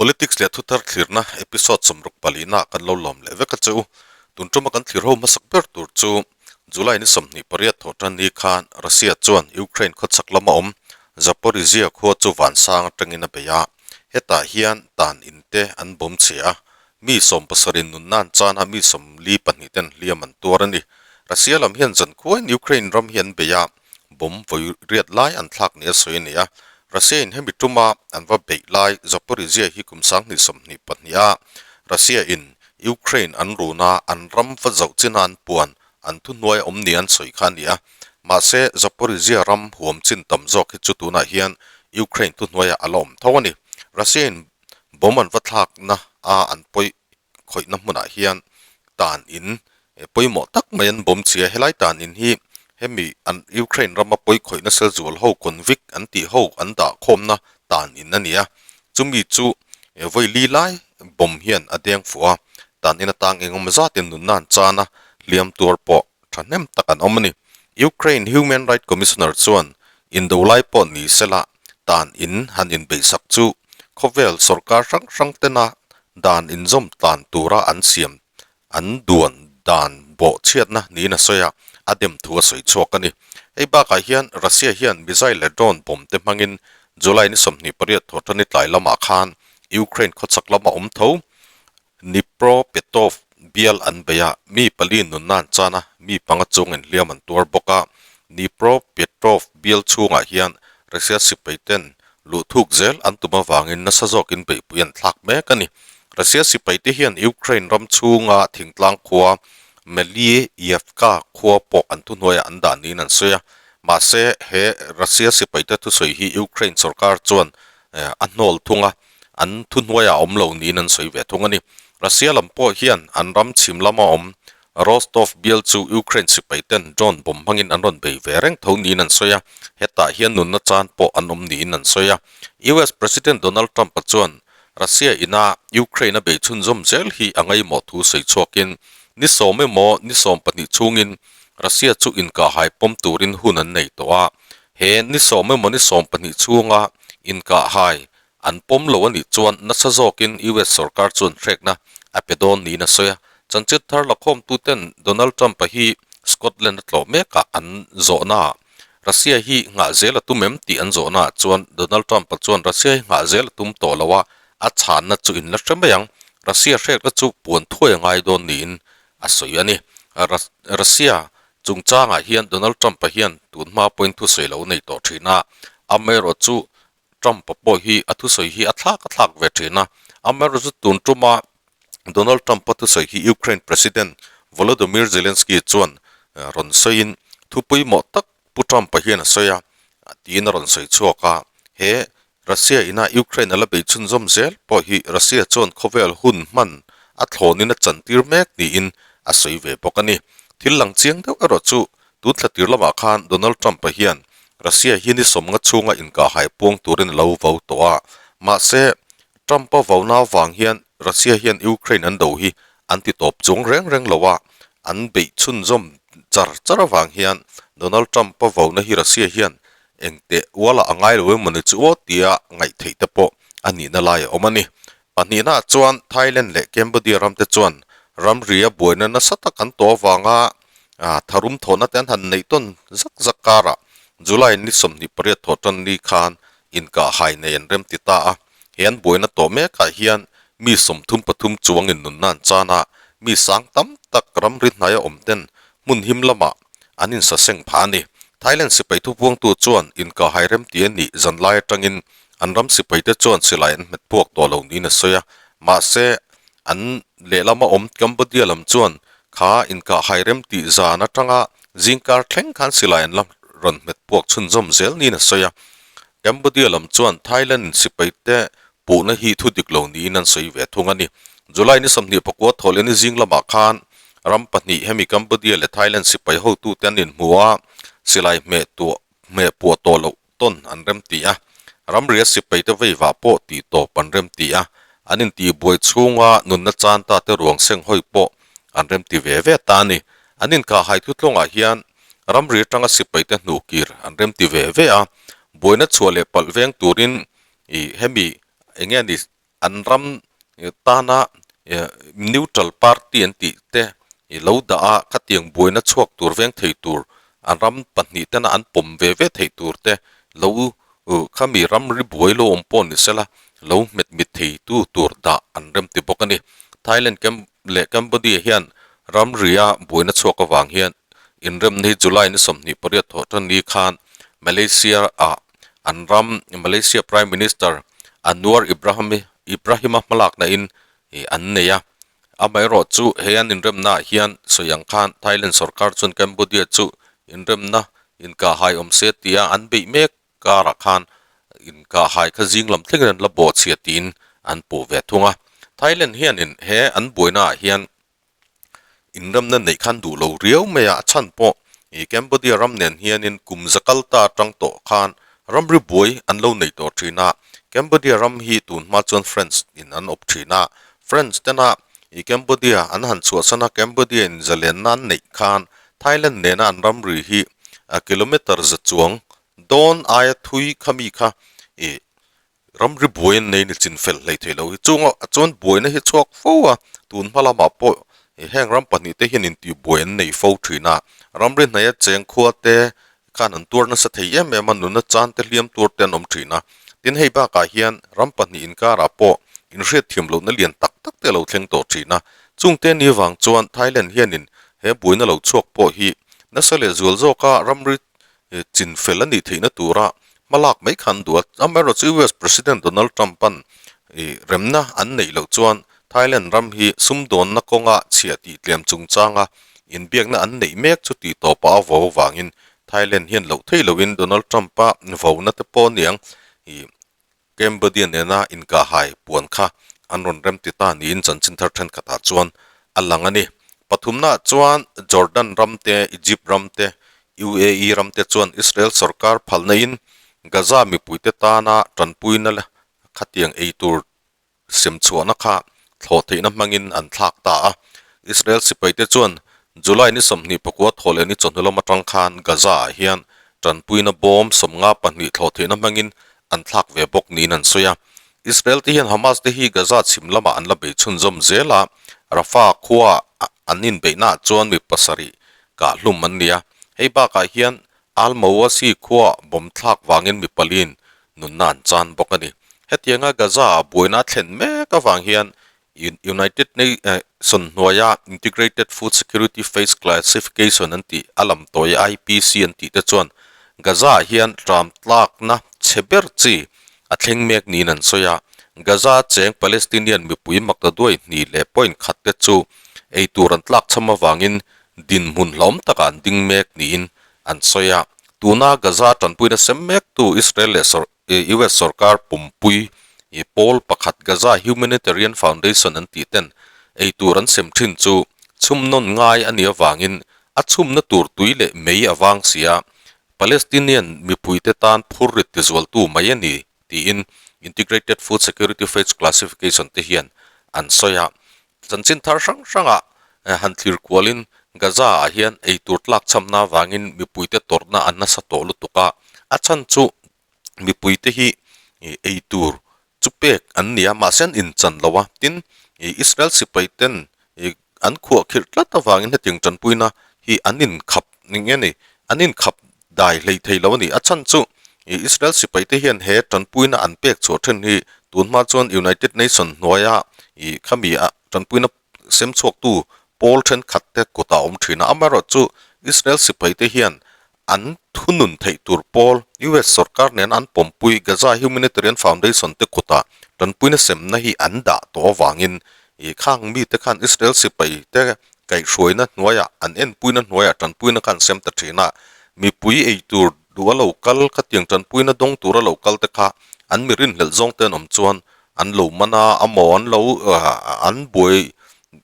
Politics leh thuthar thlirna episode 64 ah kan lo lawm leh vek a che u. Tun tuma kan thlir ho hmasak ber tur chu July ni 28 thawh tan ni khan Russia chuan Ukraine khawchhak lama awm Zaporizhzhia khua chu vansang atangin a bei a. Hetah hian tan in te an bawm chhe a, mi 70 in nunna an chan a, mi 42 ten hliam an tuar a ni. Russia lam hian zankhuain Ukraine ram hi an bei a. Bomb vawi riat lai an thlak nia sawi a ni a. Russia in hemi tuma an va beih lai Zaporizhzhia hi kum 2022 a Russia in Ukraine an run a, an ram va zauh china an puan an thuhnuai a awm nia an sawi kha a ni a. Mahse, Zaporizhzhia ram huam chin tam zawk hi chu tunah hian Ukraine thuhnuaiah a la awm tho a ni. Russia in bomb an va thlakna a an pawi khawihna hmunah hian tan in pawimawh tak mai an bawm chhi a, helai tan in hi hemi an Ukraine rama pawi khawihna sel zual ho convict an tih ho an dah khawmna tan in a ni a, chumi chu vawi li lai bawm hian a deng fuh a, tan in atang engemaw zatin nunna an chan a, hliam tuar pawh thahnem tak an awm a ni. Ukraine Human Right Commissioner chuan indo lai pawh ni sela tan in han inbeihsak chu khawvel sorkar hrang hrang tena dan inzawm tlan tura an siam an duan dan bawh chhiatna niin a sawi a, a dem thu a sawi chhuak a ni. Hei bakah hian Russia hian missile leh drone bomb te hmangin July ni 28 thawhṭani tlai lamah khan Ukraine khawchhak lama awm tho Dnipropetrovsk bial an bei a, mi pali nunna an chan a, mi panga chungin hliam an tuar bawk a. Dnipropetrovsk bial chhungah hian Russia sipai ten luh thuk zel an tum avangin nasa zawkin beihpui an thlak mek a ni. Russia sipai te hian Ukraine ram chhunga thingtlang khua Melievka khua pawh an thuhnuaiah an dah niin an sawi a. Mahse, he Russia sipai te thusawi hi Ukraine sorkar chuan a hnawl thung a, an thuhnuaiah a awm lo niin an sawi ve thung a ni. Russia lam pawh hian an ram chhim lama awm Rostov bial chu Ukraine sipai ten drone bomb hmangin an rawn bei ve reng tho niin an sawi a, hetah hian nunna chan pawh an awm niin an sawi a. US President Donald Trump-a chuan Russia ina Ukraine a bei chhunzawm zel hi a ngaihmawh thu sawi chhuakin ni sawm emaw ni 12 chhungin Russia chu inkahhai pawm turin hun an nei tawh a, he ni sawm emaw ni 12 chhunga inkahhai An pawm lo a nih chuan nasa zawkin US sorkar chuan hrekna a pe dawn niin a sawi a. Chanchin thar lakhawmtuten Donald Trump-a hi Scotland a tlawh mekah an zawhnaah Russia hi nghah zel a tum em tih an zawhnaah chuan Donald Trump-a chuan Russia hi nghah zel a tum tawh lo a, a chhanna chu in la hre mai ang. Russia hrekna chu puan thuai a ngai dawn niin a sawi a ni. Russia chungchangah hian Donald Trump-a hian tun hma pawhin thusawi lo nei tawh thin a, amaherawhchu Trump-a pawh hi a thusawi hi a thlak a thlak ve thin a, amaherawhchu tun tuma Donald Trump-a thusawi hi Ukraine President Volodymyr Zelensky chuan rawn sawiin thu pawimawh tak Pu Trump-a hian a sawi a, tiin a rawn sawi chhuak a. He Russia ina Ukraine a la bei chhunzawm zel pawh hi Russia chuan khawvel hun hman a thlawnin a chantir mek niin a sawi ve bawk a ni. Thil lang chiang deuh erawh chu Tun thla tir lamah khan Donald Trump-a hian Russia hi ni 50 chhunga inkahhai puang turin a lo vo tawh a. Mahse, Trump-a vona avang hian Russia hian Ukraine an do hi an ti tawp chung reng reng lo a, an beih chhunzawm char char avang hian Donald Trump-a vona hi Russia hian engteh ualah a ngai lo emawni chu aw tia ngaihtheih te pawh a nihna lai a awm a ni. Pahnihnaah chuan Thailand leh Cambodia ramte chuan ramria buaina nasa tak an tawh avanga tharum thawhna te an han neih tawn zak zak karah July ni 28 thawh tan ni khan inkahhai nei an remti ta a. He an buaina tawh mekah hian mi 33 chuangin nunna an chan a, mi sang tam tak ramri hnaia awm ten hmun him lamah an insaseng phah a ni. Thailand sipai thupuangtu chuan inkahhai remti a nih zanlai atangin An ram sipaite chuan silai an hmet puak tawh lo niin a sawi a, mahse an lehlama awm Cambodia lam chuan kha inkahhai rem tih zan atanga zingkar thleng khan silai an la rawn hmet puak chhunzawm zel niin a sawi a. Cambodia lam chuan Thailand sipaite puhna hi thu dik lo niin an sawi ve thung a ni. July ni 24 thawhlehni zing lamah khan ram pahnih hemi Cambodia leh Thailand sipai hotute an inhmu a, silai hmeh tuah hmeh puah tawh loh tawn an rem ti a, ramria sipaite veivah pawh tih tawp an rem ti a, an intihbuai chhunga nunna chan ta te ruang seng hawi pawh an rem ti ve ve ta a ni. An inkahhai thutlawngah hian ramri atanga sipaite hnuh kir an rem ti ve ve a, buaina chhuah leh palh veng turin ih hemi enge a ni? an ram tana neutral party an tih te lo dah a, khatiang buaina chhuak tur veng thei tur an ram pahnih tena an pawm ve ve theih tur te lo khami ramri buai lo awm pawh ni sela lo hmet mit thei tu tur dah an rem ti bawk a ni. Thailand leh Cambodia hian ramria buaina chhuak avang hian inremna hi July ni 28 thawh tan ni khan Malaysia ah an ram Malaysia Prime Minister Anwar Ibrahim Ibrahim-a hmalakna in an nei a. Amaherawh chu he an inremna ah hian sawi ang khan Thailand sorkar chuan Cambodia chu inremna inkahhai awm se tia an beih mek karah khan inkahhai kha zing lam thlengin an la bawhchhia tiin an puh ve thung a. Thailand hianin he an buaina ah hian Inramna neih khan duh lo riau mai a, a chhan pawh i Cambodia ram nen hianin kum za kal ta atang tawh khan ramri buai an lo nei tawh thin a, Cambodia ram hi tun hma chuan French in an awp thin a, French tena i Cambodia an han chhuahsan a, Cambodia in zalenna an neih khan Thailand nena an ramri hi a kilometer za chuang dawn aia thui khami kha i Ramri buai an nei ni chin fel hlei thei lo hi chunga chuan buaina hi chhuak fo a, tun hma lamah pawh heng ram pahnih te hian intih buai an nei fo thin a, ramri hnaia cheng khua te khan an tuar nasa thei em em a, nuna chan te hliam tur te an awm thin a, tin hei bakah hian ram pahnih inkarah pawh inhriat thiam lohna lian tak tak te a lo thleng tawh thin a, chungte ni vang chuan Thailand hianin he buaina lo chhuak pawh hi nasa leh zual zawka ramri chin fel a nih theihna tura hmalak mai khan duh a. Amaherawhchu chu US President Donald Trump-a'n remna an neih loh chuan Thailand ram hi sumdawnna kawnga chhiah tih tlem chungchanga inbiakna an neih mek chu tih tawpah a vo avangin Thailand hian loh theih lohin Donald Trump-a vona te pawh aniang Cambodia nena inkahhai puan kha an rawn rem ti ta niin chanchin thar thenkhatah chuan a lang a ni. Pathumnaah chuan Jordan ram te, Egypt ram te, UAE ram te chuan Israel sorkar phalna in Gaza mipuite tana tanpuina khatiang ei tur sem chhuahna kha thlawh theihna hmangin an thlak ta a. Israel sipaite chuan July ni 29 thaw leh ni chawhnu lam atang khan Gaza-ah hian tanpuina bawm 52 thlawh theihna hmangin an thlak ve bawk niin an sawi a. Israel te hian Hamas te hi Gaza chhim lamah an la bei chhunzawm zel a, Rafah khua an inbeihnaah chuan mi pasarih kah hlum an ni a. Hei bakah hian Al-Mawasi khua bawm thlak vangin mi paliin nunna an chan bawk a ni. Hetianga Gaza-ah buaina a thlen mek avang hian United Nations hnuaia Integrated Food Security Phase Classification an tih a lam tawi IPC an tih te chuan Gaza-ah hian tram tlakna chhe ber chi a thleng mek niin an sawi a. Gaza cheng Palestinian mipui maktaduai hnih leh point khat te chu ei tur an tlak chham avangin dinhmun hlawm takah an ding mek niin an sawi a. Tuna Gaza tanpuina sem mektu Israel leh US sorkar pumpui pawl pakhat Gaza Humanitarian Foundation an tih ten ei tur an sem thin chu chhumnawn ngai a nih avangin a chhumna tur tui leh mei a vang si a, Palestinian mipuite tan phurrit tizualtu mai a ni tiin Integrated Food Security Phase Classification te hian an sawi a. Chanchin thar hrang hrangah han thlir kualin Gaza-ah hian eitur tlak chhamna avangin mipuite tawrhna an nasa tawh lutuk a, a chhan chu mipuite hi eitur chu pek an ni a, mahse an inchan lo a, tin Israel sipaiten an khuahkhirh tlat avangin hetiang tanpuina hi an inkhap nge ni, an inkhap dai hlei thei lo a ni. A chhan chu Israel sipaite hian he tanpuina an pek chhuah then hi tunhma chuan United Nation hnuaia khami a tanpuina sem chhuaktu pawl thenkhat te kutah a awm thin a, amaherawhchu Israel sipaite hian an thunun theih tur pawl US sorkar nen an pawmpui Gaza Humanitarian Foundation te kutah tanpuina semna hi an dah tawh avangin khang mite khan Israel sipai te kaihhruaina hnuaiah an enpuina hnuaiah tanpuina kha an sem ta thin a, mipui ei tur duh a lo kal khatiang tanpuina dawng tur a lo kal te kha an mi rinhlelh zawng te an awm chuan an lo man a, amaw an lo an buai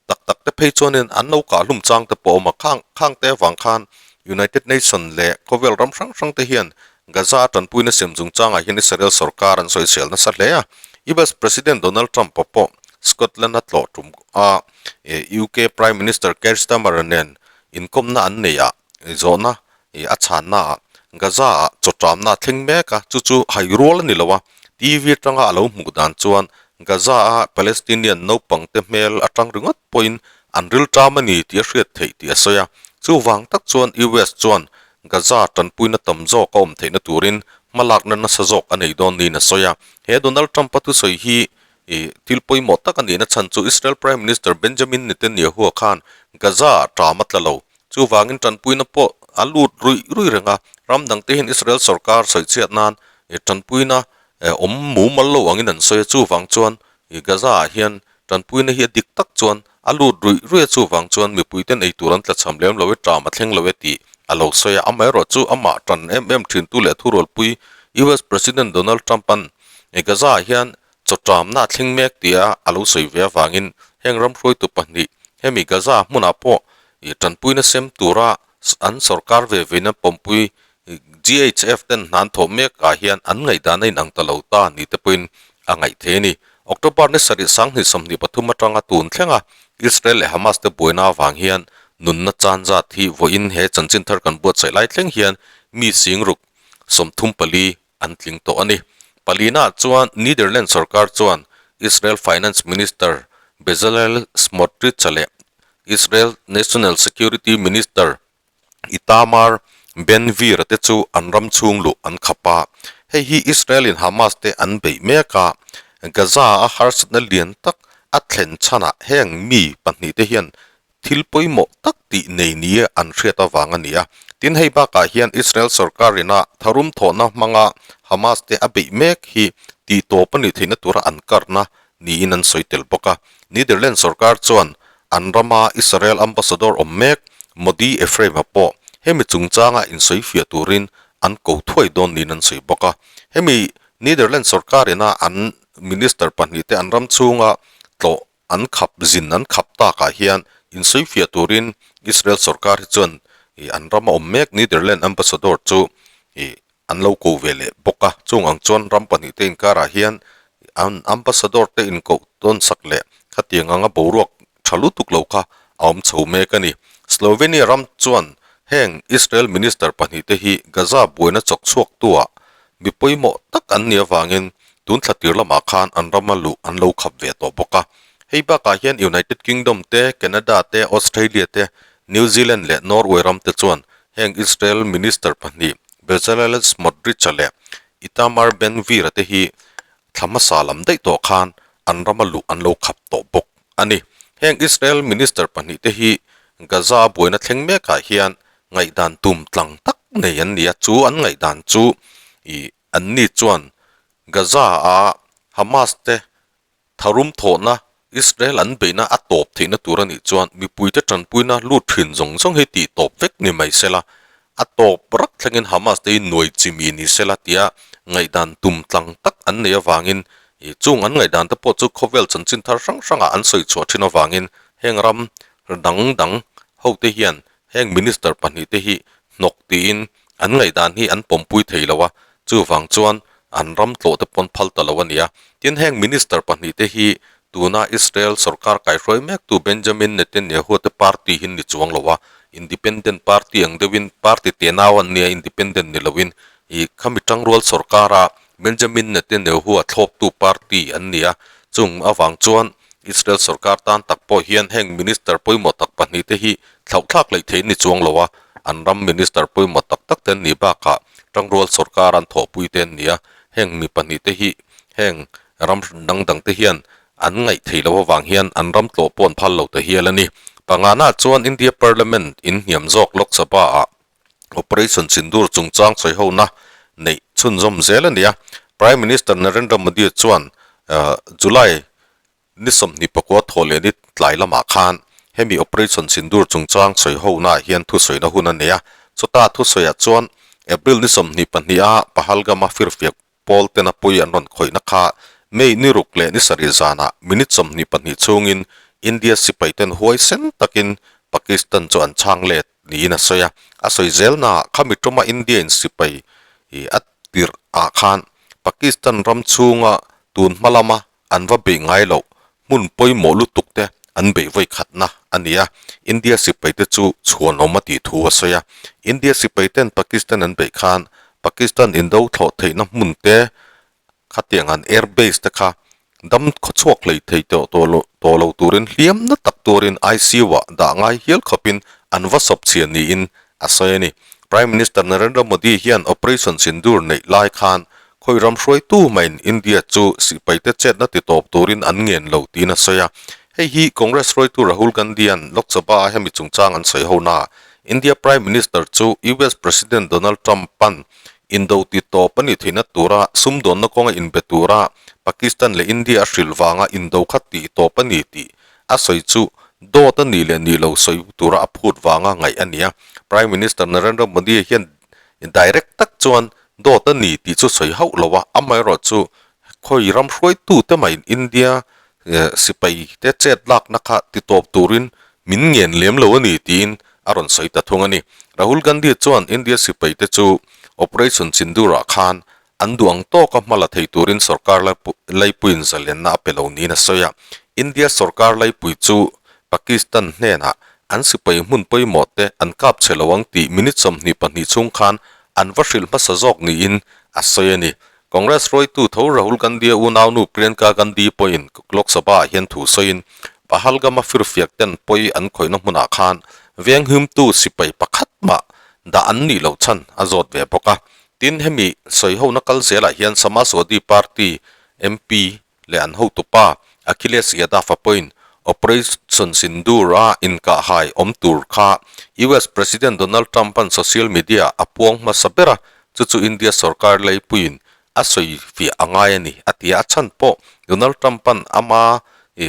tak tak te phei chuanin an lo kah hlum chang te pawh a awm a, khang khang te avang khan United Nation leh khawvel ram hrang hrang te hian Gaza tanpuina sem chungchangah hian Israel sorkar an sawisel nasa hle a, US President Donald Trump-a pawh Scotland a tlawh tum a, UK Prime Minister Keir Starmer nen inkawmna an nei a, zawhna a chhannaah Gaza-ah chawṭamna a thleng mek a, chu chu hai rual a ni lo a, TV atanga a lo hmuh dan chuan Gaza-a Palestinian naupangte hmel atang ringawt pawhin an rilṭam a ni tih a hriat theih tih a sawi a. Chuvang tak chuan US chuan Gaza tanpuina tam zawk a awm theihna turin hmalakna nasa zawk a nei dawn niin a sawi a. He Donald Trump-a thusawi hi thil pawimawh tak a nihna chhan chu Israel Prime Minister Benjamin Netanyahu-a khan Gaza-ah ṭam a tla lo. Chuvangin tanpuina pawh a lut ruih ruih reng a, ram dangte hian Israel sorkar sawichhiat nan tanpuina awm mumal lo angin an sawi a, chuvang chuan Gaza-ah hian tanpuina hi a dik tak chuan a lut ruih ruih a, chuvang chuan mipuiten ei tur an tlachham lem lo e, ṭam a thleng lo e tih a lo sawi a. Amaherawhchu amah ṭan em em ṭhintu leh thurualpui US President Donald Trump-a'n Gaza-ah hian Chawṭamna a thleng mek tia a lo sawi ve avangin heng ram hruaitu pahnih hemi Gaza hmunah pawh ih tanpuina sem tura an sorkar ve veina pawmpui GHF ten hna an thawh mek ah hian an ngaihdan a inang ta lo ta ni te pawhin a ngaih thei a ni. October ni sarih sanghnih 23 atanga tun thlenga Israel leh Hamas te buaina avang hian nunna chan zat hi vawiin he chanchin thar kan buatsaih lai thleng hian mi singruk 34 an tling tawh a ni. Palina chuan Netherlands sorkar chuan Israel Finance Minister Bezalel Smotrich leh Israel National Security Minister Itamar Ben-Gvir te chu an ram chhung luh an khap a. Hei hi Israel-in Hamas te an beih mek a, Gaza-a harsatna lian tak a thlen chhanah heng mi pahnihte hian Thil pawimawh tak tih nei nia an hriat avang a ni a. Tin, hei bakah hian Israel sorkar ina tharum thawhna hmanga Hamas te a beih mek hi tih tawp a nih theihna tura an karna niin an sawi tel bawk a. Netherlands sorkar chuan an rama Israel ambassador awm mek Modi Ephraim-a pawh hemi chungchanga insawifiah turin an ko thuai dawn niin an sawi bawk a. Hemi Netherlands sorkar ina an minister pahnihte an ram chhunga tlawh An khap zin an khap takah hian insawifiah turin Israel sorkar hi chuan ih an rama awm mek Netherlands ambassador chu ih an lo ko ve leh bawk a. Chung ang chuan ram pahnih te inkarah hian an ambassador te inkoh tawn sak leh khatiang anga boruak tha lutuk lo kha a awm chho mek a ni. Slovenia ram chuan heng Israel minister pahnih te hi Gaza buaina chawk chhuak tuah Mi pawimawh tak an nih avangin tun thla tir lamah khan an rama luh an lo khap ve tawh bawk a. Hei bakah hian United Kingdom te, Canada te, Australia te, New Zealand leh Norway ram te chuan heng Israel minister pahnih Bezalel Smotrich-a leh Itamar Ben-Gvir-a te hi thla hmasa lam daih tawh khan an rama luh an lo khap tawh bawk a ni. Heng Israel minister pahnih te hi Gaza buaina thleng mekah hian ngaihdan tum tlang tak nei an ni a, chu an ngaihdan chu ih an ni chuan Gaza-a Hamas te tharum thawhna Israel an beihna a tawp theihna tur a nih chuan mipuite tanpuina lut thin zawng zawng hi tih tawp vek ni mai sela, a tawp rak thlengin Hamas te hi nuai chimi ni sela tia ngaihdan tum tlang tak an neih avangin ih chung an ngaihdan te pawh chu khawvel chanchin thar hrang hrangah an sawi chhuah thin avangin heng ram dang dang hote hian Heng minister pahnih te hi hnawk tiin an ngaihdan hi an pawmpui thei lo a, chuvang chuan an ram tlawh te pawn phal ta lo a ni a. Tin, heng minister pahnih te hi tuna Israel sorkar kaihruai mektu Benjamin Netanyahu te party hi ni chuang lo a, independent party ang deuhin party tenau an nia, independent ni loin ih khami tangrual sorkara Benjamin Netanyahu a thlawptu party an ni a, chung avang chuan Israel sorkar tan tak pawh hian heng minister pawimawh tak pahnih te hi thlauhthlak leh theih ni chuang lo a, an ram minister pawimawh tak tak te an nih bakah tangrual sorkar an thawhpui te an ni a, heng mi pahnih te hi heng ram dang dang te hian an ngaih theih loh avang hian an ram tlawh pawh an phal lo ta hial a ni. Pangana chuan India Parliament in hniam zawk Lok Sabha ah Operation Sindoor chungchang sawihona neih chhunzawm zel a ni a. Prime Minister Narendra Modi chuan July ni 24 thaw leh ni tlai lamah khan hemi Operation Sindoor chungchang sawihona hian thusawina hun a nei a. Chutah thusawiah chuan April ni 22 a Pahalgam-a firfiak Pawl tena pui an rawn khawihna kha May ni ruk leh ni sarih zanah minute 22 chhungin India sipaiten huaisen takin Pakistan chu an chhang let niin a sawi a. A sawi zelnaah khami tuma India in sipai a tirh ah khan Pakistan ram chhunga tun hma lama an va beih ngai loh hmun pawimawh lutuk te an beih vawi khatna a ni a, India sipaite chu chhuanawm a tih thu a sawi a. India sipaiten Pakistan an beih khan Pakistan indo thlawh theihna hmun te khatiang an air base te kha Dam khawchhuak hlei thei tawh tawh lo turin hliam na tak turin ICU-ah dah ngai hial khawpin an va sawp chhia niin a sawi a ni. Prime Minister Narendra Modi hian Operation Sindoor neih lai khan khawi ram hruaitu main India chu sipaite chetna ti tawp turin an ngen lo tiin a sawi a. Hei hi Congress hruaitu Rahul Gandhi-a'n Lok Sabha-a hemi chungchang an sawi ho na. India Prime Minister chu US President Donald Trump-a'n Indo ti tawp a nih theihna tura sumdawnna kawnga inbe tura Pakistan leh India a hrilh vanga indo kha tih tawp a ni tih a sawi chu dawt a nih leh nih lo sawi tura a phut vanga ngaih a ni a. Prime Minister Narendra Modi hian direct tak chuan dawt a ni tih chu sawi hauh lo a, amaherawh chu khawi ram hruaitute mahin India sipai te chet lakna kha ti tawp turin min ngen lem lo a ni tiin a rawn sawi ta thung a ni. Rahul Gandhi chuan India sipai te chu Operation Sindoor-ah khan an duh ang tawka hma la thei turin sorkar laipuiin zalenna a pe lo niin a sawi a. India sorkar laipui chu Pakistan hnenah an sipai hmun pawimawh te an kap chhe lo ang tih minute 22 chhung khan an va hrilh hmasa zawk niin a sawi a ni. Congress hruaitu tho Rahul Gandhi-a unaunu Priyanka Gandhi pawhin Lok Sabha-ah hian thu sawiin Pahalgam-a firfiak ten pawi an khawihna hmunah khan venghimtu sipai pakhat mah dah an nih loh chhan a zawt ve bawk a. Tin, hemi sawihona kal zelah hian Samajwadi Party MP leh an hotupa Akhilesh Yadav-a pawhin Operation Sindoor-a inkahhai awm tur kha US President Donald Trump-a'n social media a puang hmasa ber a, chu chu India sorkar leipuiin a sawi fiah a ngai a ni, a ti a. A chhan pawh Donald Trump-a'n ama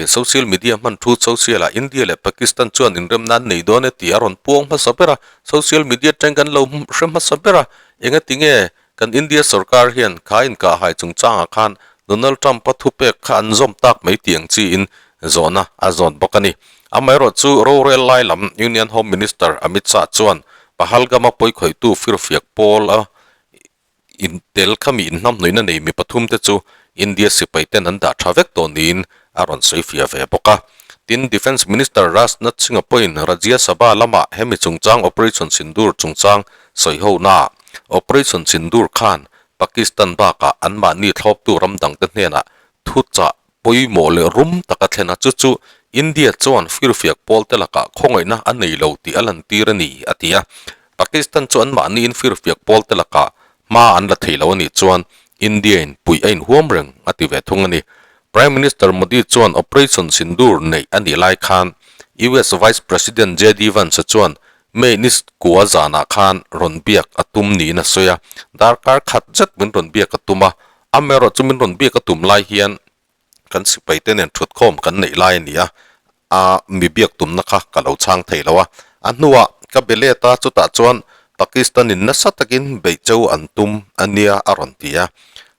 social media hman thu social-ah India leh Pakistan chuan inremna an nei dawn e tih a rawn puang hmasa ber a, social media atang kan lo hre hmasa ber a, engatinge Kan India sorkar hian kha inkahhai chungchangah khan Donald Trump-a thupek kha an zawm tak mai tih ang chiin zawhna a zawt bawk a ni. Amaherawh chu rorel lai lam Union Home Minister Amit Shah chuan Pahalgam-a pawikhawihtu firfiak pawl a intel khami inhnamhnawihna nei mi pathumte chu India sipaiten an dah tha vek tawh niin a rawn sawi fiah ve bawk a. Tin, Defence Minister Rajnath Singh-a pawhin Rajya Sabha lamah hemi chungchang Operation Sindoor chungchang sawihonaah Operation Sindoor khan Pakistan bakah anmahni thlawptu ram dangte hnenah thuchah pawimawh leh rum taka thlen a, chu chu India chuan firfiak pawlte lakah khawngaihna a nei lo tih a lantir a ni, a ti a. Pakistan chu anmahniin firfiak pawlte lakah Hma an la thei lo a nih chuan India-in puih a inhuam reng a ti ve thung a ni. Prime Minister Modi chuan Operation Sindoor neih a nih lai khan US Vice President JD Vance chuan May ni kua zanah khan rawn biak a tum niin a sawi a, darkar khat zet min rawn biak a tum a, amaherawh chu min rawn biak a tum lai hian kan sipai te nen thutkhawm kan neih lai a ni a, a mi biak tumna kha ka lo chhang thei lo a. A hnuah ka be let a, chutah chuan Pakistan in nasa takin beih cheu an tum a nia a rawn ti a.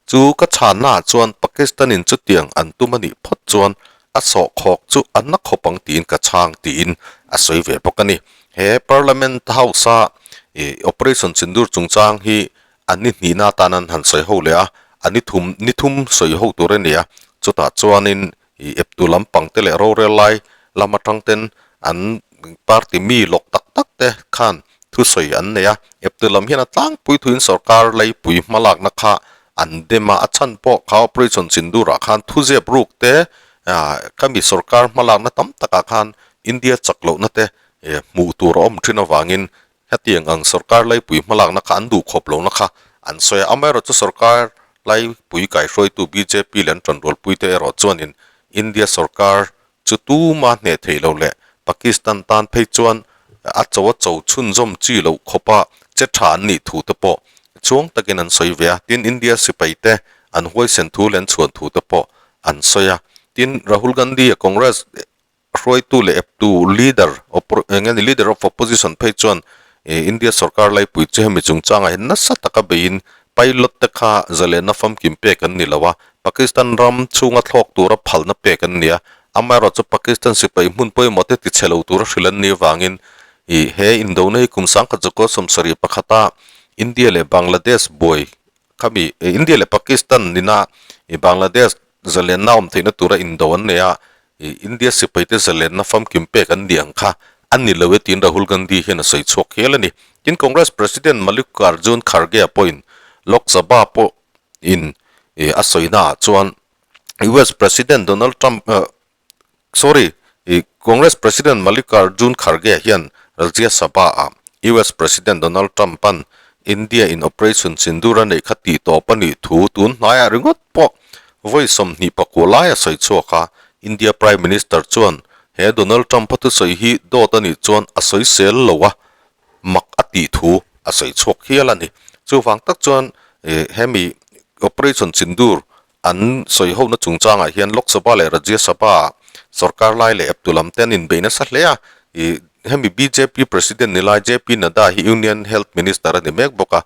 Chu ka chhanna ah chuan Pakistan in chutiang an tum a nih phawt chuan a sawhkhawk chu a na khawp ang tiin ka chhang tiin a sawi ve bawk a ni. He Parliament House a Operation Sindoor chungchang hi A ni hnihna atan an han sawi ho leh a, a ni thum ni thum sawi ho tur a ni a, chutah chuanin ih eptu lampang te leh rorel lai lam atang ten an party mi lawk tak tak te khan thusawi an nei a, eptu lam hian a tlangpui thuin sorkar leipui hmalakna kha an dem a, a chhan pawh kha operation Sindoor ah khan thuzep ruk te ah khami sorkar hmalakna tam takah khan India chak lohna te hmuh tur a awm thin avangin Hetiang ang sorkar laipui hmalakna kha an duh khawp lohna kha an sawi a, amaherawhchu sorkar laipui kaihruaitu bjp leh an tanrualpuite erawh chuanin India sorkar chu tuma hneh thei lo leh Pakistan tan phei chuan a cho a cho chhunzawm chi loh khawpa che tha an nih thu te pawh chuang takin an sawi ve a, tin India sipaite an huaisen thu leh an chhuan thu te pawh an sawi a, tin Rahul Gandhi-a Congress Hruaitu leh eptu leader eng nge ni leader of opposition phei chuan India sorkar laipui chu hemi chungchangah hian nasa taka beiin pilot te kha zalena famkim pek an ni lo a, Pakistan ram chhunga thlawk tura phalna pek an ni a, amaherawh chu Pakistan sipai hmun pawimawh te tichhe lo tura hrilh an nih avangin ih he indona hi kum 1971 pakhata India leh Bangladesh buai Khami India leh Pakistan nina Bangladesh zalenna awm theihna tura indo an nei a, India sipaite zalenna famkim pek an ni ang kha a ni lo e tiin Rahul Gandhi hian a sawi chhuak hial a ni. Tin, Congress President Mallikarjun Kharge-a pawhin Lok Sabha pawhin a sawinaah chuan US President Donald Trump sorry Congress President Mallikarjun Kharge hian Rajya Sabha ah US President Donald Trump an India in Operation Sindoor a neih kha tih tawp a nih thu tun hnaiah ringawt pawh vawi 24 lai a sawi chhuak a, India Prime Minister chuan he Donald Trump a thusawi hi dawt a nih chuan a sawi sel lo a, mak a tih thu a sawi chhuak hial a ni. Chuvang tak chuan hemi Operation Sindoor An sawi hona chungchangah hian Lok Sabha leh Rajya Sabha ah sorkar lai leh eptu lam te an inbei nasa hle a. Ih hemi bjp President ni lai JP Nadda hi Union Health Minister a ni mek bawk a.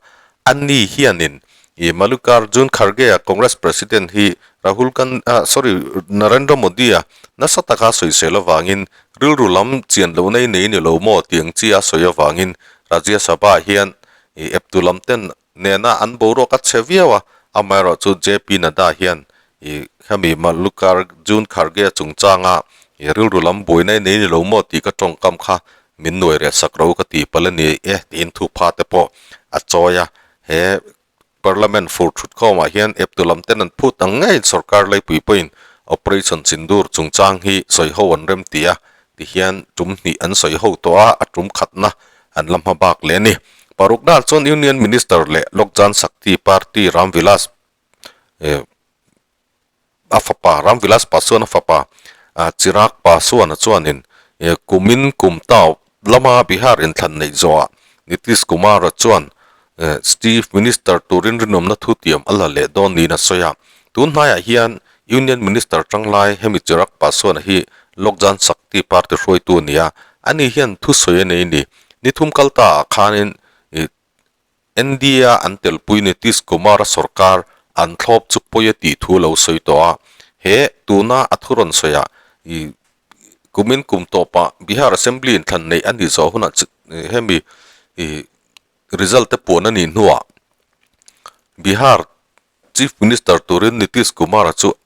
Ani hianin ih Mallikarjun Kharge a Congress President hi Rahul Gan ah sorry Narendra Modi a nasa taka sawisel avangin rilru lam chian lohna i nei ni lo maw tiang chi a sawi avangin Rajya Sabha ah hian ih eptu lam ten nena an boruak a chhe viau a, amaherawhchu JP Nadda hian ih hemi Mallikarjun Kharge chungchanga ih rilru lam buaina i nei ni lo maw tih ka tawngkam kha min nuai reh sak ro ka ti palh a ni e tiin thupha te pawh a chawi a, he Parliament fur thut khawmah hian eptu lam ten an phut ang ngeiin sorkar leipui pawhin Operation Sindoor chungchang hi sawi ho an rem ti a, tihian tum hnih an sawi ho tawh a, a tum khatna an la hma bak leh a ni. Parukna chuan Union Minister leh Lok Jan Shakti Party Ram Vilas a fapa Ram Vilas Paswan a fapa Chirag Paswan-a chuanin kumin kum tau lama Bihar inthlan neih zawhah Nitish Kumar-a chuan Chief Minister turin rinawmna thutiam a la leh dawn niin a sawi a. Tun hnaiah hian Union Minister tanglai hemi Chirag Paswan-a hi Lok Jan Shakti Party hruaitu a ni a, ani hian thusawi a nei a ni. Ni thum kal ta ah khanin NDA an telpui Nitish Kumar-a sorkar an thlawp chu pawi a tih thu lo sawi tawh a. He tuna a thu rawn sawiah kumin kum tawpah Bihar Assembly inthlan neih a nih zawh hunah hemi result te puan a nih hnuah Bihar Chief Minister turin Nitish Kumar-a chu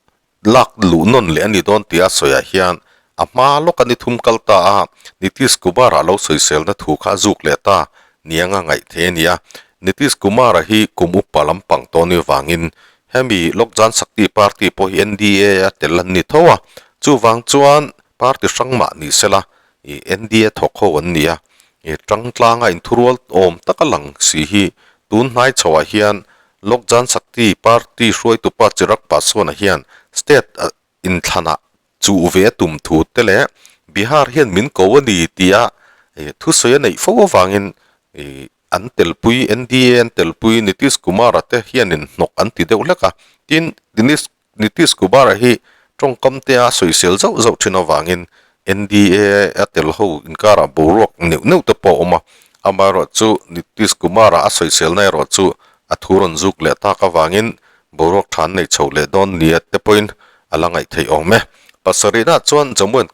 lak luh nawn leh a ni dawn tia sawiah hian a hma lawk a ni thum kal ta a, Nitish Kumar-a lo sawiselna thu kha a zuk leh ta niang a ngaih thei a ni a. Nitish Kumar-a hi kum upa lampang tawh ni vangin hemi Lok Jan Shakti Party pawh hi NDA a tel an ni tho a, chuvang chuan party hrang mah ni sela ih NDA thawk ho an ni a, ih tangtlanga inthurual awm taka lang si hi tun hnai chhoah hian Lok Jan Shakti Party hruaitupa Chirag Paswan-a hian state inthlanah chuh ve a tum thu te leh Bihar hian min ko a ni tia thusawi a neih fo avangin ih an telpui NDA an telpui Nitish Kumar-a te hianin hnawk an ti deuh hlek a, tin Nitish Nitish Kumar-a hi tawngkam te a sawisel zauh zauh thin avangin NDA a tel ho inkarah boruak neuh neuh te pawh a awm a, amaherawhchu Nitish Kumar-a a sawiselna erawh chu a thu rawn zuk leh tak avangin boruak tha an nei chho leh dawn nia te pawhin a la ngaih theih awm e. Pasarihna chuan Jammu and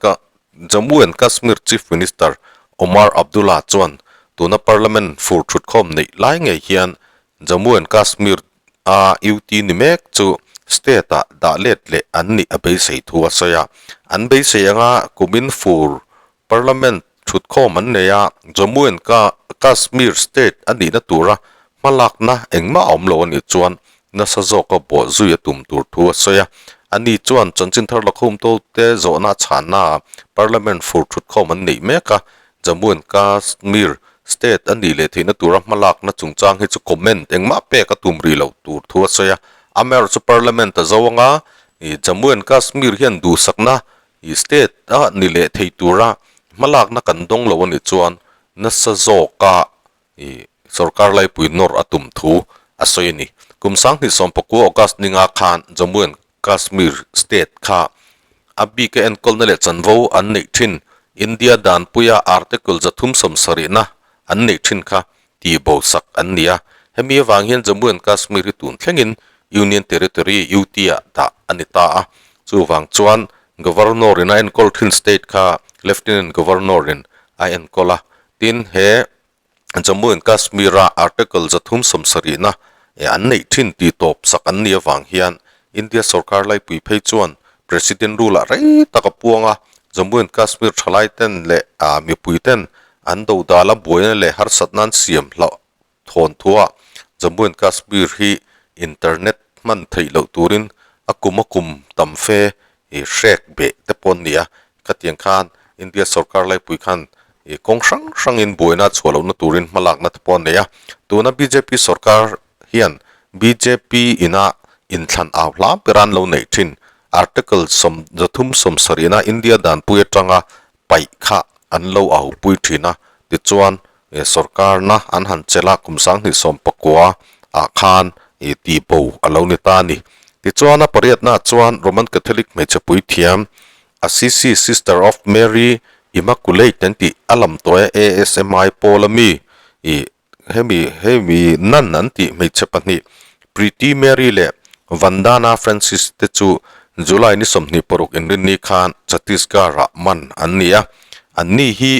Jammu and Kashmir Chief Minister Omar Abdullah chuan tuna Parliament fur thutkhawm neih lai ngei hian Jammu and Kashmir a UT ni mek chu state ah dah let leh an nih a beisei thu a sawi a. An beisei anga kumin fur Parliament thutkhawm an nei a, Jammu and Kashmir state a nihna tura hmalakna engmah a awm lo a nih chuan nasa zawka buah zui a tum tur thu a sawi a. Ani chuan chanchin thar lakhum to te zawhna a chhanna ah Parliament fur thutkhawm an neih mek a, Jammu and Kashmir state a nih leh theihna tura hmalakna chungchang hi chu comment engmah pek a tum rih loh tur thu a sawi a. Amaherawhchu Parliament a zo anga Jammu and Kashmir hian duhsakna state a ni leh thei tura hmalakna kan dawng lo a nih chuan nasa zawka sorkar laipui nawr a tum thu a sawi a ni. Kum 2019 August ninga khan Jammu and Kashmir state kha a bik a enkawlna leh chanvo an neih thin India danpuia Article 370na an neih thin kha tihbo sak an ni a. Hemi avang hian Jammu and Kashmir hi tun thlengin Union Territory, UT, ah dah a ni ta a. Chuvang chuan Governor in a enkawl thin state kha Lieutenant Governor in a enkawl a. Tin, he Jammu and Kashmir a Article 370na an neih thin tih tawp sak an nih avang hian India sorkar laipui phei chuan President rule ah rei tak a puang a, Jammu and Kashmir thalai ten leh mipui ten an dodal a buaina leh harsatna an siam hlauh thawn thu a, Jammu and Kashmir hi internet hman theih loh turin A kum a kum tam fe ih hrek beh te pawh an ni a, khatiang khan India sorkar laipui khan ih kawng hrang hrangin buaina a chhuah lohna turin hmalakna te pawh an nei a. Tuna bjp sorkar hian bjp ina inthlan au hla ber an lo neih thin Article 33 70-na India danpui atanga paih kha an lo au pui thin a, tichuan sorkarna an han chelh a, kum 2019 ah khan ih tihbo a lo ni ta a ni. Tichuan a pariatnaah chuan Roman Catholic hmeichhe puithiam Assisi Sister of Mary Immaculate an tih a lam tawh e ASMI pawl a mi ih hemi hemi nun an tih hmeichhe pahnih Priti Mary leh Vandana Francis te chu July ni 26 inrinni khan Chhattisgarh ah man an ni a, anni hi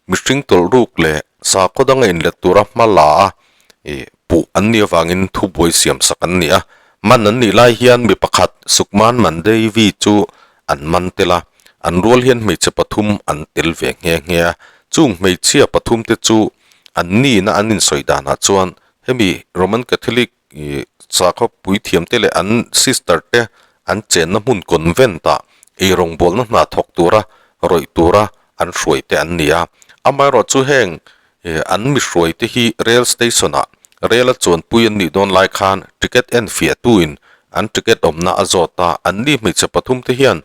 Mihring tawlh ruk leh sakhaw danga inlet tura hma la a ih puh an nih avangin thubuai siam sak an ni a. Man an nih lai hian mi pakhat Sukman Mandevi chu an man tel a, an rual hian hmeichhe pathum an tel ve nghe nghe a. Chung hmeichhia pathum te chu an nihna an insawi danah chuan hemi Roman Catholic ih sakhaw puithiam te leh an sister te an chenna hmun convent ah eirawngbawlna hna thawk tura rawih tura an hruai te an ni a. Amaherawh chu heng an mi hruai te hi rail station ah rail a chuanpui an nih dawn lai khan ticket en fiah tu in an ticket awmna a zawt a, an ni hmeichhe pathum te hian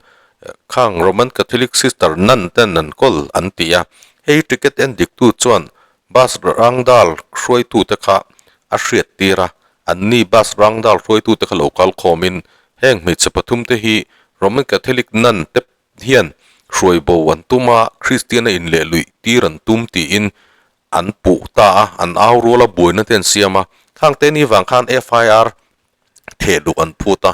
khang Roman Catholic sister nun ten an kawl an ti a. Hei ticket en dik tu chuan bus rangdal hruaitu te kha a hriat tir a, an ni bus rangdal hruaitu te kha lo kal khawm in heng hmeichhe pathum te hi Roman Catholic nun te hian hruai bo an tum a, Kristiana inleh luih tir an tum tiin an puh ta a, an au rual a, buaina te an siam a. Khang te ni vang khan FIR theh duh an phut a,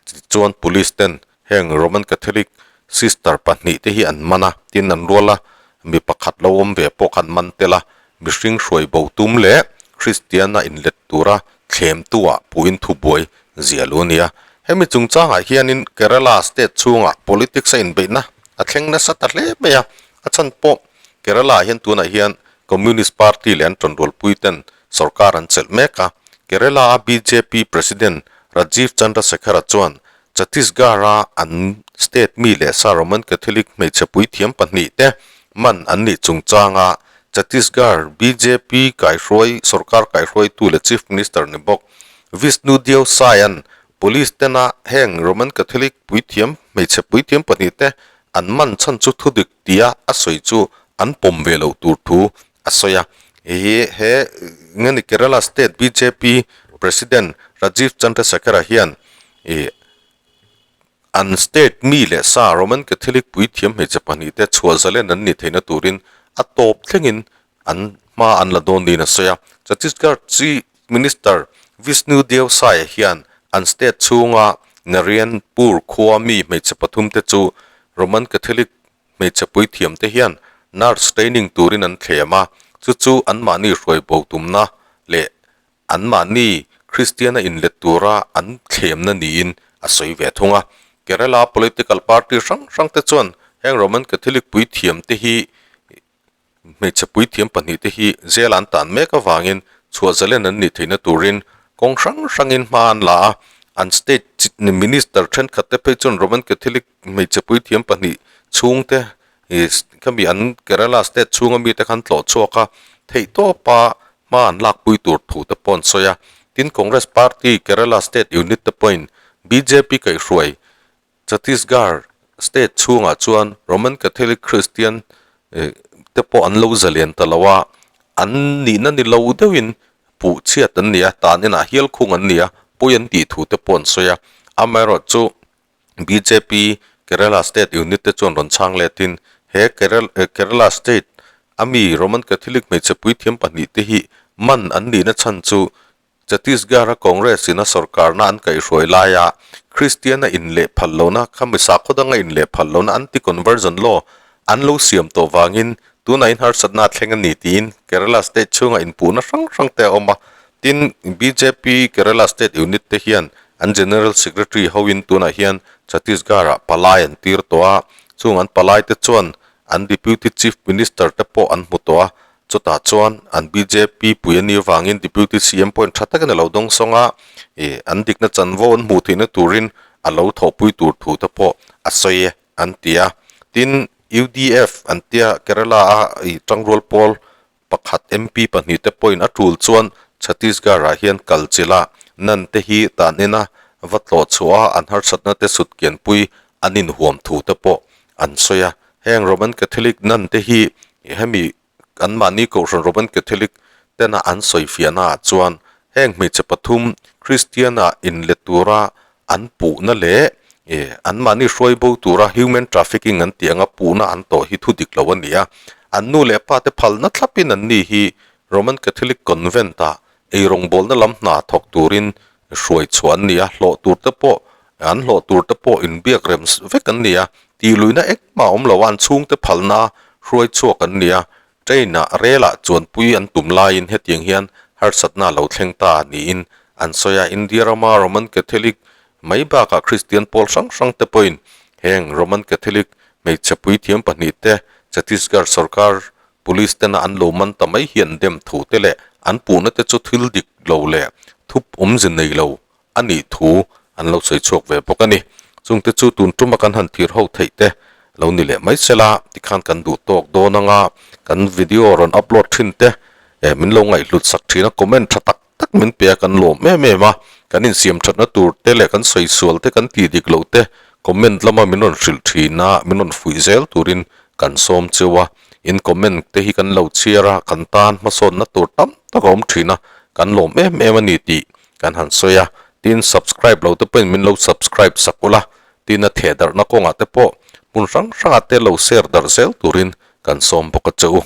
tichuan Police ten heng Roman Catholic Sister pahnih te hi an man a, tin an rual a, mi pakhat lo awm ve pawh kha an man tel a, mihring hruai bo tum leh Kristiana inlet tura thlemtu-ah puhin thubuai zia lu a ni a. Hemi chungchangah hianin Kerala state chhungah politics a inbeihna a thleng nasa ta hle mai a, a chhan pawh Kerala-ah hian tunah hian Communist Party leh an ṭanrualpui ten sorkar an chelh mek a. Kerala-a bjp President Rajeev Chandrasekhara chuan Chhattisgarh-a an state mi leh sa Roman Catholic hmeichhe puithiam pahnih te man an nih chungchanga Chhattisgarh bjp kaihruai sorkar kaihruaitu leh Chief Minister ni bawk Vishnu Deo Sai-a'n Police tena heng Roman Catholic puithiam hmeichhe puithiam pahnih te an man chhan chu thudik tia a sawi chu an pawm ve loh tur thu a sawi a. He he nge ni Kerala State bjp President Rajeev Chandrasekhara hian ih an state mi leh sa Roman Catholic puithiam hmeichhe pahnih te chhuah zalen an nih theihna turin a tawp thlengin an hma an la dawn niin a sawi a. Chhattisgarh Chief Minister Vishnu Deo Sai hian an state chhunga Narayanpur khua mi hmeichhe pathum te chu Roman Catholic hmeichhe puithiam te hian nurse training turin an thlem a, chu chu anmahni hruai bo tumna leh anmahni Kristiana inlet tura an thlemna niin a sawi ve thung a. Kerala political party hrang hrang te chuan heng Roman Catholic puithiam te hi Hmeichhe puithiam pahnih te hi jail an tan mek avangin chhuah zalen an nih theihna turin kawng hrang hrangin hma an la a, an state minister thenkhat te phei chuan Roman Catholic hmeichhe puithiam pahnih chhungte ih khami an Kerala state chhunga mite khan tlawh chhuak a, theihtawpa hma an lakpui tur thu te pawh an sawi a. Tin, Congress party Kerala state unit te pawhin bjp kaihhruai Chhattisgarh state chhungah chuan Roman Catholic Christian te pawh an lo zalen ta lo a, an nihna ni lo deuhin puh chhiat an ni a, tan inah hial khung an ni a, pawi an tih thu te pawh an sawi a. Amaherawhchu chu bjp Kerala state unit te chuan rawn chhang letin he Kerala state a mi Roman Catholic hmeichhe puithiam pahnih te hi man an nihna chhan chu Chhattisgarh-a Congress in a sorkarna an kaihhruai laia Kristian-a inleh phal lohna kha mi sakhaw danga inleh phal lohna anti-conversion law an lo siam tawh vangin tunah in harsatna a thleng a ni tiin Kerala state chhunga inpuhna hrang hrang te a awm a. Tin, bjp Kerala state unit te hian an General Secretary hoin tunah hian Chhattisgarh-ah palai an tir tawh a, chung an palai te chuan an Deputy Chief Minister te pawh an hmu tawh a, Chutah chuan an bjp pui a nih avangin Deputy CM pawhin tha takin a lo dawng sawng a, ih an dikna chanvo an hmuh theihna turin a lo thawhpui tur thu te pawh a sawi e an ti a. Tin, UDF an tia Kerala a ih tangrual pawl pakhat MP pahnihte pawhin a tul chuan Chhattisgarh ah hian kal chilh a, nan te hi tan ina va tlawh chhuah a an harsatna te sut kianpui an inhuam thu te pawh an sawi a. Heng Roman Catholic nan te hi hemi anmahni Kohhran Roman Catholic tena an sawi fiahna ah chuan heng hmeichhe pathum Kristian ah inlet tura an puhna leh anmahni hruai bo tura human trafficking an tih anga puhna an tawh hi thu dik lo a ni a. An nu leh pa te phalna thlapin an ni hi Roman Catholic Convent ah eirawngbawlna lam hna thawk turin hruai chhuah an ni a, hlawh tur te pawh an hlawh tur te pawh inbiak rem vek an ni a, tihluihna engmah awm lo a, an chhungte phalna hruai chhuak an ni a, Train ah rel ah chuanpui an tum laiin hetiang hian harsatna a lo thleng ta niin an sawi a. India rama Roman Catholic mai bakah Kristian pawl hrang hrang te pawhin heng Roman Catholic hmeichhe puithiam pahnih te Chhattisgarh sorkar police tena an lo man ta mai hi an dem thu te leh an puhna te chu thil dik lo leh thup awmze nei lo a nih thu an lo sawi chhuak ve bawk a ni. Chungte chu tun tuma kan han thir ho theih te lo ni leh mai sela, tikhan kan duh tawk dawn anga kan video rawn upload thin te eh min lo ngaihhlut sak thin a, comment tha tak tak min pe a kan lawm em em a, kan insiam thatna tur te leh kan sawi sual te kan tih dik loh te comment lama min rawn hrilh thin a, min rawn fuih zel turin kan sawm cheu a, in comment te hi kan lo chhiar a, kan tan hmasawnna tur tam tak a awm thin a, kan lawm em em a ni tih Kan han sawi a, tin subscribe lo te pawhin min lo subscribe sak ula, tin a theh darhna kawngah te pawh hmun hrang hrangah te lo share darh zel turin kan sawm bawk a che u.